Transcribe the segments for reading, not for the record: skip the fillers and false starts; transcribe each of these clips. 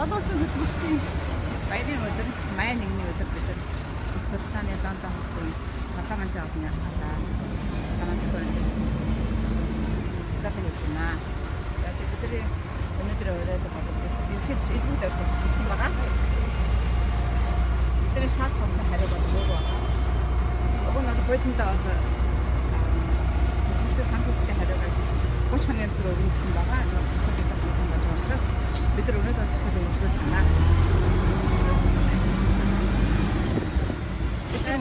Одоо олон улсын хөдөлмөрчдийн баярын өдөр, май 1-ний өдөр бид нар Их Британий Лондон хотын парламентын орны гадаа Town Square дээр жагсаалыг хийж байна. За тэгээд бидний өнөөдөр уриалга бол ерөнхийдөө элбэг дөрсөж хийсэн байгаа. Бидний шаард болсон хариу бол өөр байгаа. Уг нь бол хуулиндаа бол хөдөлмөрчдийн санал хүсэлтийн хариуг 30 хоногийн дотор өгнө гэсэн байгаа. 30-аас илүү болсон болж байгаа учраас бид нар өнөөдөр жагсаалыг өрсөлдөж байна. Бид нар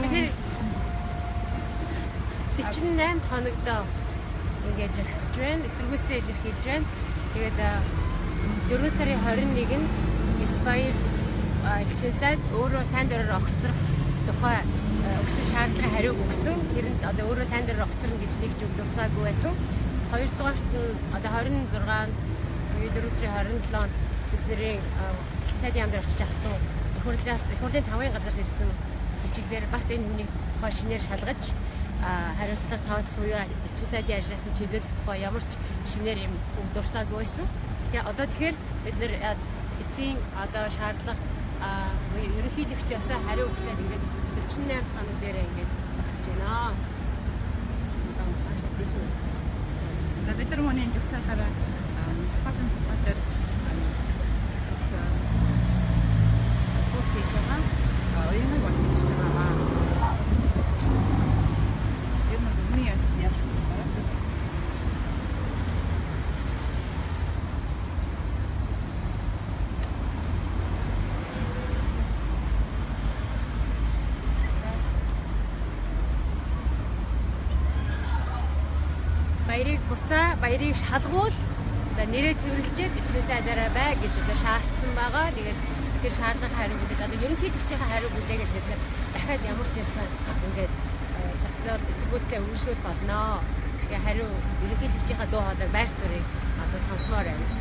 48 хоногдоо ингээд жагсаж байна. Эсэргүүцлээ илэрхийлж байна. Тэгээд 4 сарын 21-нд Aspire элчин сайд өөрөө сайн дураар огцрох тухай өгсөн шаардлагын хариуг өгсөн. Тэрэнд одоо өөрөө сайн дураар огцорно гэж нэг ч үг дурсаагүй байсан. Хоёрдугаарт нь одоо 26-нд 4 сарын 27-нд бидний элчин сайдын яам дээр очиж авсан их хурлын 5-ын газар ирсэн бичгээр бас энэ хүний тухай шинээр шалгаж хариуцлага тооцох буюу элчин сайдын ажлаас нь чөлөөлөх тухай ямар ч шинээр юм үг дурсаагүй байсан. Тэгэхээр одоо тэгэхээр бид нэр эцсийн одоо шаардлага ерөнхийлөгч ясаа хариу өгсөд ингээд 48 хоног дээр ингээд зогсож байна. За бид нар мөнийн жагсаалаараа Скотланд тухай дээр бас асуулт хийж байгаа. Оюуныг бол хэмжиж байгаа. Тэр нь өмнө ялах хэрэгтэй. Баярыг буцаа, баярыг шалгуул. За нэрээ цэвэрлжээд элчин сайдаараа бай гэж одоо шаардсан байгаа. Тэгээд тэр шаардлагын хариу үлдээд одоо ерөнхийлөгчийн хариу үлдээгээд бид нар дахиад ямар ч байсан ингээд зогсоол эсэргүүцлээ өргөжлүүлэх болно. Тэгээ хариу ерөнхийлөгчийнхаа дуу хоолойг байр суурийг одоо сонсомоор байна.